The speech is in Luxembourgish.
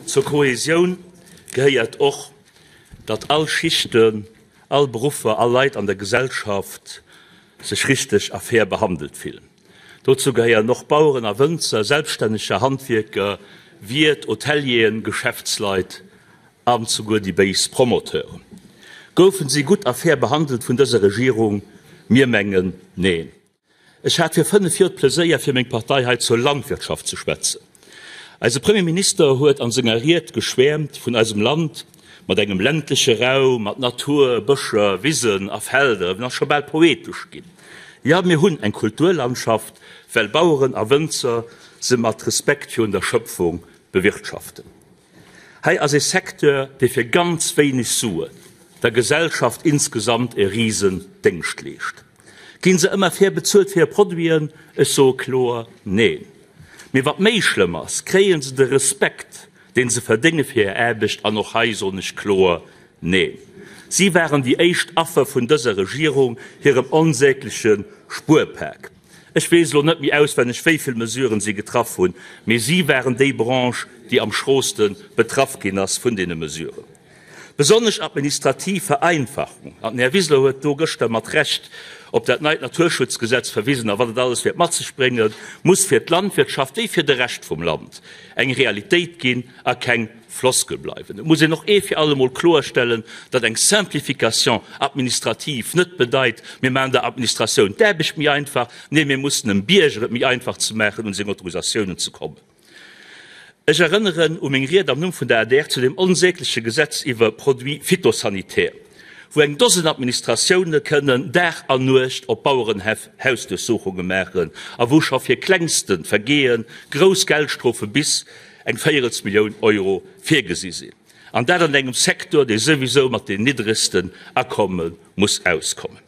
Zur Kohesioun gehéiert och, datt all Schichten, all Beruffer, all Leit an der Gesellschaft sech richteg a fair behandelt fillen. Dozou gehéieren och Baueren a Wënzer, Selbststänneger, Handwierker, Wiert, Hotelieren, Geschäftsleit an souguer déi béis Promoteuren. Goufen si gutt a fair behandelt vun dëser Regierung? Mir mengen, neen. Ech hat fir 5 Joer d'Pleséier fir meng Partei hei zur Landwirtschaft ze schwätzen. Eise Premier Minister huet an senger Ried geschwäermt vun eisem Land mat engem ländleche Raum, mat Natur, Bëscher, Wisen a Felder. En ass scho bal poetesch ginn. Jo, mir hunn eng Kulturlandschaft, well Baueren a Wënzer se mat Respekt virun der Schöpfung bewirtschaften. Hei ass ee Secteur, dee fir ganz wéineg Suen der Gesellschaft insgesamt e risen Déngscht leescht. Ginn se ëmmer fair bezuelt fir hir Produiten? Ech soe kloer Neen. Mee wat méi schlëmm ass, kréie se de Respekt, deen se verdénge fir hir Aarbecht? An och hei soen ech kloer Neen. Si waren déi éischt Affer vun dëser Regierung hirem onsägleche Spuerpak. Ech weess elo net méi auswenneg, wéi vill Mesuren si getraff hunn, mee si waren déi Branche, déi am schrooste betraff ginn ass vun deene Mesuren. Besonnesch administrativ Vereinfachung, an den Här Wiseler huet do gëschter mat Recht op dat neit Naturschutzgesetz verwisen a wat et alles wäert mat sech bréngen, muss fir d'Landwirtschaft wéi fir de Rescht vum Land eng Realitéit ginn a keng Floskel bleiwen. Et muss een och ee fir alle Mol kloerstellen, datt eng Simplification administrative net bedeit, mir maachen der Administratioun d'Aarbecht méi einfach. Nee, mir mussen dem Bierger et méi einfach ze maachen, un seng Autorisatiounen ze kommen. Ech erënneren u meng Ried am Numm vun der adr zu deem onsägleche Gesetz iwwer Produits phytosanitaires, wou eng Dosen Administratioune kënnen Dag an Nuecht op Bauerenhäff Hausduerchsuchunge maachen a wou scho fir klengste Vergeeë grouss Geldstrofe bis eng Véierelsmillioun Euro virgesi sinn, an dat an engem Secteur, dee souwisou mat den niddregsten Akomme muss auskommen.